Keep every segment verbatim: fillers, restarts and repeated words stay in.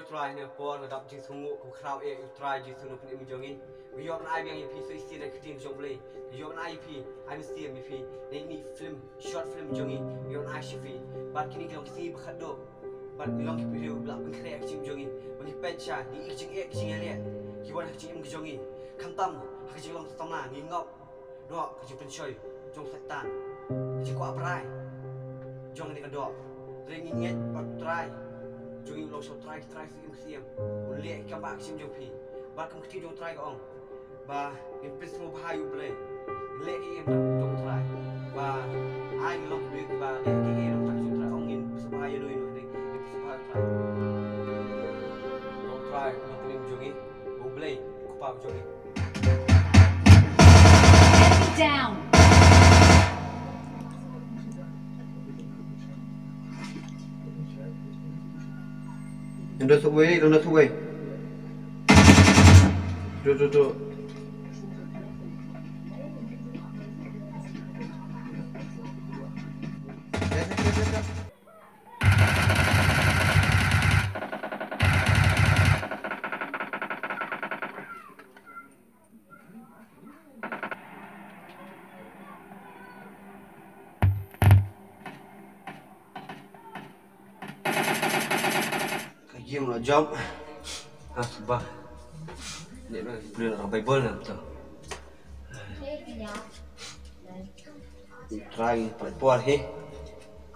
Trai, na por nga dap jingsngewnguh kaba khraw eh, ïa u Trai Jisu nongpynim jong ngi. Nga ïoh ban ai biang ïa phi sa shisien na ka ktien jong U Blei. Nga ïoh ban ai ïa phi, ai mynsiem ïa phi na ine i film, short film jong ngi. Nga ïoh ban ai sha phi. Bad kine ki long ki sngi ba khatduh. Bad ngi long ki briew ba la pynkhreh ha ka jingim jong ngi. Ba ngi peit sha, ngi i ka jingeh ka jingïaleh ki wan ha ka jingim ka jong ngi. Khamtam ha ka jinglong samla ngi ngop noh ka jingpynshoi jong Soitan, ka jingkwah brai jong kane ka doh. Hynrei ngi ngeit ba U Trai jong ngi u long sha u Trai ki trai, Syiem ki syiem. Un leh ki kam bah ha ka jingim jong phi. Bad kum ka ktien jong U Trai ka ong ba ngin pynsngewbha ïa U Blei, ngin leh ki im jong U Trai. Ba ai ngi long ki briew kiba leh ki im ha ka jingim U Trai. Ong ngin pynsngewbha ïa no ïa no, hynrei ngin pynsngewbha ïa U Trai. Ïa U Trai, ïa U Trai, ïa U Blei, U Kpa jong ngi. Down. Ïa da suk wei, ïa da suk wei. Tu, tu, tu. Ka ïing la jop. Ah, sngewbha. Ni na pule na Baibl na to. Trai ngi pynpor hi.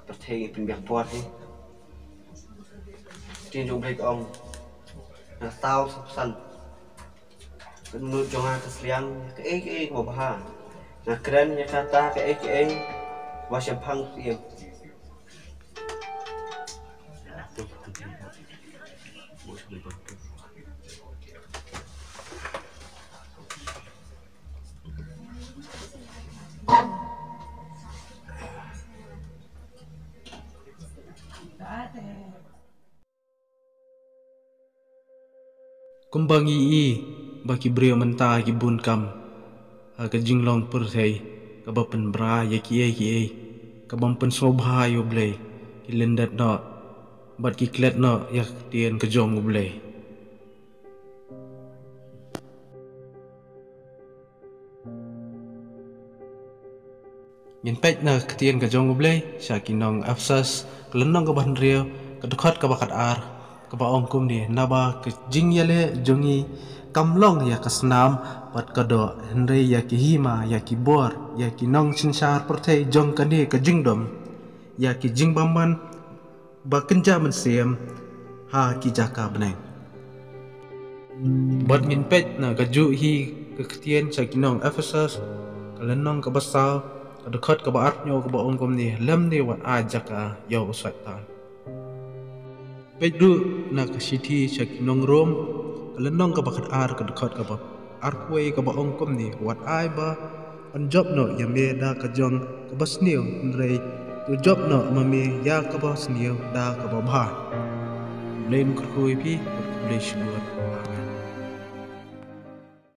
Pyrthei ngi pynbiang por hi. Ktien jong U Blei ka ong, nga thaw sngewsan ka dohnud jong nga ka sliang ïa kaei kaei kaba bha. Nga kren ïa kata kaei kaei kaba shemphang ïa. Kumba ngi i ba ki briew mynta ki bun kam ha ka jinglong pyrthei kaba pynbra ïa kiei kiei, kaba ym pynsngewbha ïa U Blei, ki lyndet noh bad ki klet noh ïa ka ktien ka jong U Blei. Ngin peit na ka ktien ka jong U Blei sha ki nong Ephesus, ka lynnong kaba hynriew, ka dkhot kaba khatar, kaba ong kumne: Naba ka jingïaleh jong ngi kam long ïa ka snam bad ka doh, hynrei ïa ki hima, ïa ki bor, ïa ki nongsynshar pyrthei jong kane ka jingdum, ïa ki jingbymman ba kynja mynsiem ha ki jaka bneng. Bad ngin peit na kajuh hi ka ktien sha ki nong Ephesus, ka lynnong kaba saw, ka dkhot kaba arphew, kaba ong kumne: Lymne wat ai jaka ïa u Soitan. Peit ruh na ka shithi sha ki nong Rom, ka lynnong kaba khatar, ka dkhot kaba arphew wei, kaba ong kumne: Wat ai ba pynjop noh ïa me da ka jong kaba sniew, hynrei to jop noh ma me ïa kaba sniew da kaba bha. Blei un kyrkhu ïa phi, Blei shibun.